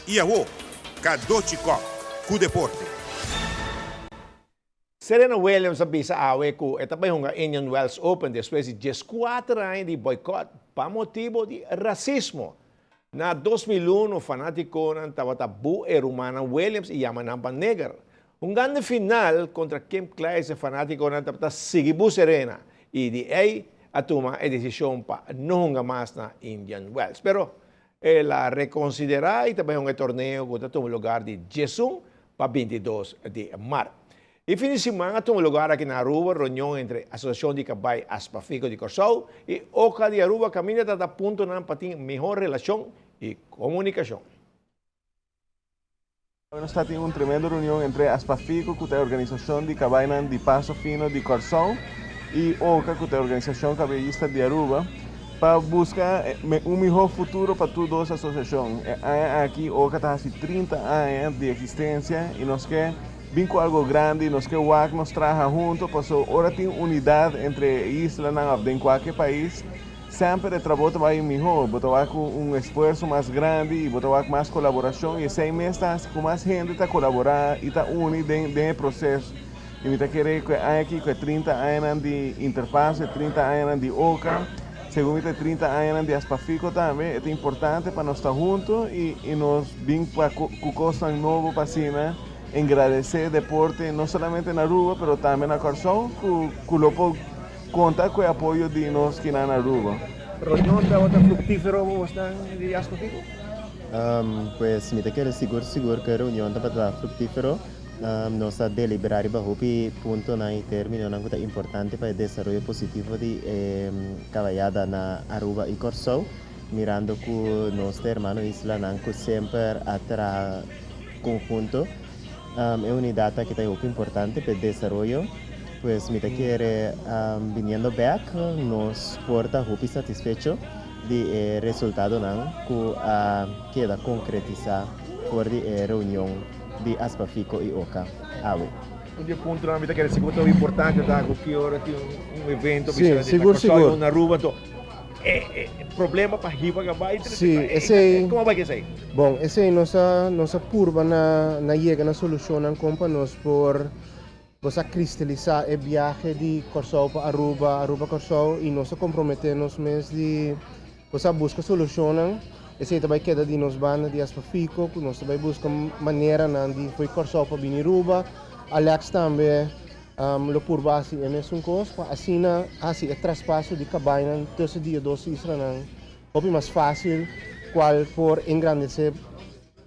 I awo, Cadochi Kock ku deporte. Serena Williams a bisa awe ku e ta bai hunga Indian Wells Open despues di 14 aña di boikòt pa motibu di rasismo. Na 2001 fanátikonan tabata bu e rumannan Williams i yama nan pa neger. Hungando e final kontra Kim Clijsters e fanátikonan tabata sigui bu Serena i di ei a tuma e desishon pa no hunga mas na Indian Wells. Pero el a rekonsiderá i ta bai hunga e torneo ku ta tuma lugar di 11 pa 22 di mart. E fin di siman a tuma lugar aki na Aruba reunion entre Asosiashon di Kabai Aspafico di Kòrsou i oca di Aruba kaminda ta ta puntonan pa tin mihó relashon i komunikashon. Nos ta tin un tremendo reunion entre Aspafico ku ta e organisashon di kabainan di paso fino di Kòrsou i oca ku ta e organisashon kabayista di Aruba pa buska un mihó futuro pa tur dos asosiashon. E aña aki oca ta hasi 30 aña di eksistensia i nos ke bin ku algo grandi, nos ke wak nos traha hunto paso ora tin unidat entre e islanan òf den kualke pais semper e trabou ta bai mihó, bo ta wak un esfuerso mas grandi i bo ta wak mas kolaborashon i esei mes ta hasi ku mas hende ta kolaborá i ta uni den den e proseso. I mi ta kere ku e aña aki ku e 30 añanan di Interpaso, e 30 añanan di oca, segun mi ta e 30 añanan di Aspafico tambe, e ta importante pa nos ta hunto i i nos bin pa ku kosnan nobo pa asina engradesé deporte no solamente na Aruba pero tambe na Kòrsou ku ku lo por konta ku e apoyo di nos kinan na Aruba. Reunion tabata fruktífero pa bosnan di Aspafico? Pues mi ta kere sigur sigur ku e reunion tabata fruktífero. Nos a deliberá riba hopi puntonan i términonan ku ta importante pa e desaroyo positivo di e kabayada na Aruba i Kòrsou, mirando ku nos ta hermano islanan ku semper a traha konhunto. E unidat aki ta hopi importante pa e desaroyo. Pues mi ta kere biniendo bèk nos por ta hopi satisfecho di e resultadonan ku a keda konkretisá for di e reunion di Aspafico i oca awe. Un di e puntonan mi ta kere sigur ta importante ta ku ki ora tin un evento Sí, sigur sigur. Na Kòrsou i na Aruba anto e problema pa hiba kabai Sí, esei. Komo bai ku esei? Bon, esei nos a nos a purba na na yega na solushonnan kon pa nos por nos a kristalisá e biahe di Kòrsou pa Aruba, Aruba Kòrsou i nos a komprometé nos mes di Nos a buska solushonnan, esei ta bai keda di nos banda di Aspafico, ku nos ta bai buska maneranan di fo'i Kòrsou pa bini Aruba. Alex tambe lo purba hasi e mesun kos pa asina hasi e traspaso di kabainan tussen di e dos islanan hopi mas fásil, kual por engrandesé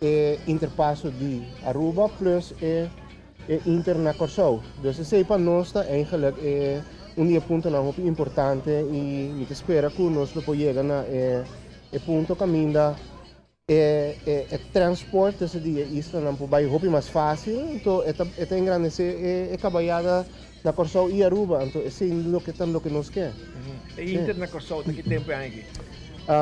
e interpaso di Aruba plus e e inter na Kòrsou. Dus esei pa nos ta eigenlijk e un di e puntonan hopi importante i mi ta spera ku nos lo por yega na e e punto kaminda e e e transport tussen di e islanan por bai hopi mas fásil. Anto e ta e ta engrandesé e e kabayada na Kòrsou i Aruba. Anto esei loke ta loke nos ke. E inter na Kòrsou ta ki tempu e aña aki?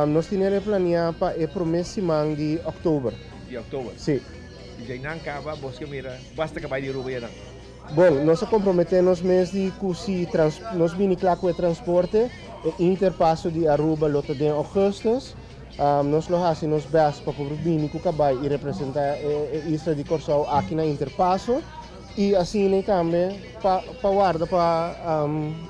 Nos tine planeá pa e promé siman di òktober. Di òktober? Sí. I djei nan kaba, bos ke mira, basta kabai di Aruba ya nan. Bon, nos a komprometé nos mes di ku si trans nos bini kla ku e transporte, e interpaso di Aruba lo ta den ougùstùs. Nos lo hasi nos bèst pa por bini ku kabai i representá e isla di Kòrsou aki na interpaso. I asina tambe pa pa warda pa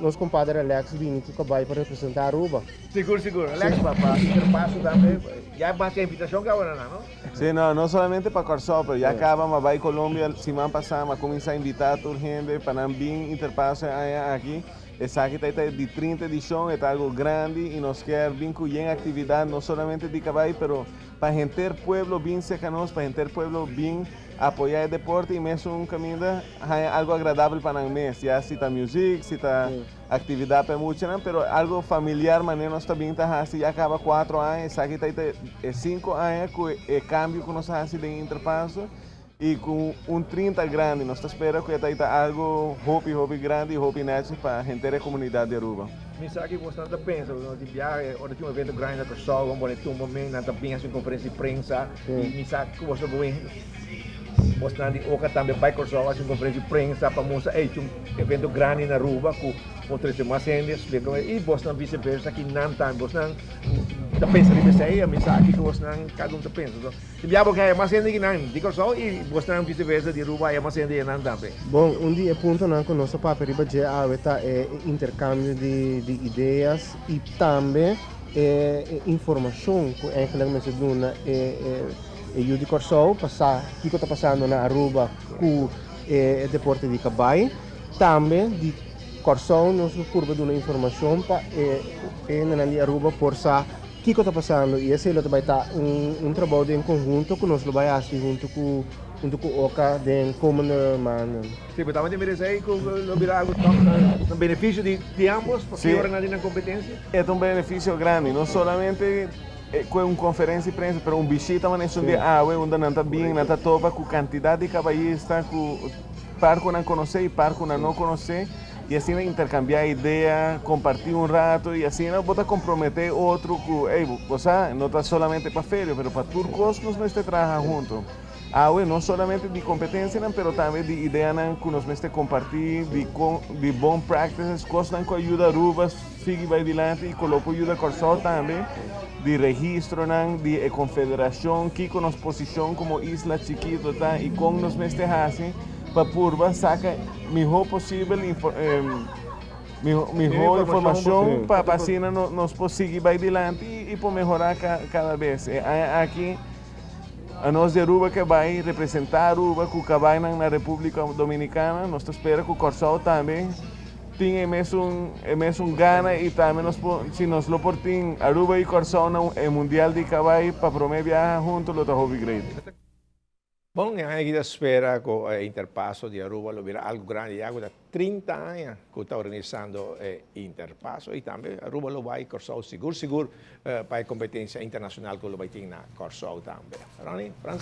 nos kompadre Alex bini ku kabai pa representá Aruba. Sigur, sigur. Alex, pa pa interpaso tambe ya basa invitashon kaba na nan, no? Sí, no, no solamente pa Kòrsou, pero ya kaba m'a bai Colombia siman pasá, m'a kuminsá invitá tur hende pa nan bin Interpaso e aña aki. Esaki ta e di 30 edishon, e ta algu grandi i nos kier bin ku yen aktividat, no solamente di kabai, pero pa henter pueblo bin serka nos, pa henter pueblo bin apoyá e deporte i mesun kaminda haña algu agradabel pa nan mes, ya si ta muzik, si ta Actividad pa e muchanan, pero algo familiar manera nos ta bin ta haci ya caba 4 aña, esaki ta e 5 aña cu e cambio cu nos a haci den Interpaso y cu un 30 grandi, nos ta spera cu e ta ta algo hopi hopi grandi y hopi netjes pa henter e comunidad di Aruba. Mi sa ki bosnan ta pensa, bosnan tin biahe, ora tin un evento grandi na Kòrsou, bo pone tumba men, nan ta bin hasi un konferensia di prensa, i mi sa ku boso bo bosnan di oka tambe bai Kòrsou hasi un konferensia di prensa pa mustra, ey, tin un evento grandi na Aruba ku por trese mas hende, splika i bosnan vice versa ki nan tambe, bosnan. Ta pensa riba esei, ami sa kiko bosnan kada un ta pensa. So, si bia bo ke haya mas hende ki nan di Kòrsou i bosnan vice versa di Aruba haya mas hende nan tambe. Bon, un di e puntonan ku nos a papia riba dje awe ta e interkambio di di ideas i tambe e e informashon ku eigenlijk mester duna e e e yu di Kòrsou pa sa kiko ta pasando na Aruba ku e deporte di kabai. Tambe di Kòrsou nos lo purba duna informashon pa e hendenan di Aruba por sa kiko ta pasando i esei lo ta bai ta un trabou den konhunto ku nos lo bai hasi huntu ku huntu ku oka den komende maandan. Si, bo tabata mira esei ku lo bira algu tòg na benefisio di di ambos pasobra ora nan tin nan kompetensia? E ta un benefisio grandi, no solamente ku un konferensia di prensa pero un bishita manera esun di awe unda nan ta bin nan ta topa ku kantidat di kabayista ku Par ku nan konosé i par ku nan no konosé, i asina interkambiá idea, kompartí un rato i asina bo ta komprometé otro ku, ey, bo sa, no ta solamente pa feria, pero pa tur kos nos mester traha hunto. Awe no solamente di kompetensianan, pero tambe di ideanan ku nos mester kompartí, di kon, di bon practices, kosnan ku a yuda Aruba sigui bai dilanti i ku lo por yuda Kòrsou tambe, di registronan di e konfederashon, kiko nos posishon komo isla chikito ta i kon nos mester hasi pa purba saka mihó posibel mihó informashon pa asina nos por sigui bai dilanti i por mehorá kada bes. E aña aki anos di Aruba ke bai representá Aruba ku kabainan na Repúblika Dominikana, nos ta spera ku Kòrsou tambe. Tin e mesun e mesun gana y tambe nos por si nos lo por tin Aruba y Corsou na e mundial di cabay pa prome biaha hunto lo ta hopi great. Bon, e aña aki ta spera cu e Interpaso di Aruba lo bira algo grandi ya cu ta 30 aña cu ta organisando e Interpaso y tambe Aruba lo bay Corsou sigur sigur pa e competencia internacional cu lo bay tin na Corsou tambe. Ronnie, Francis.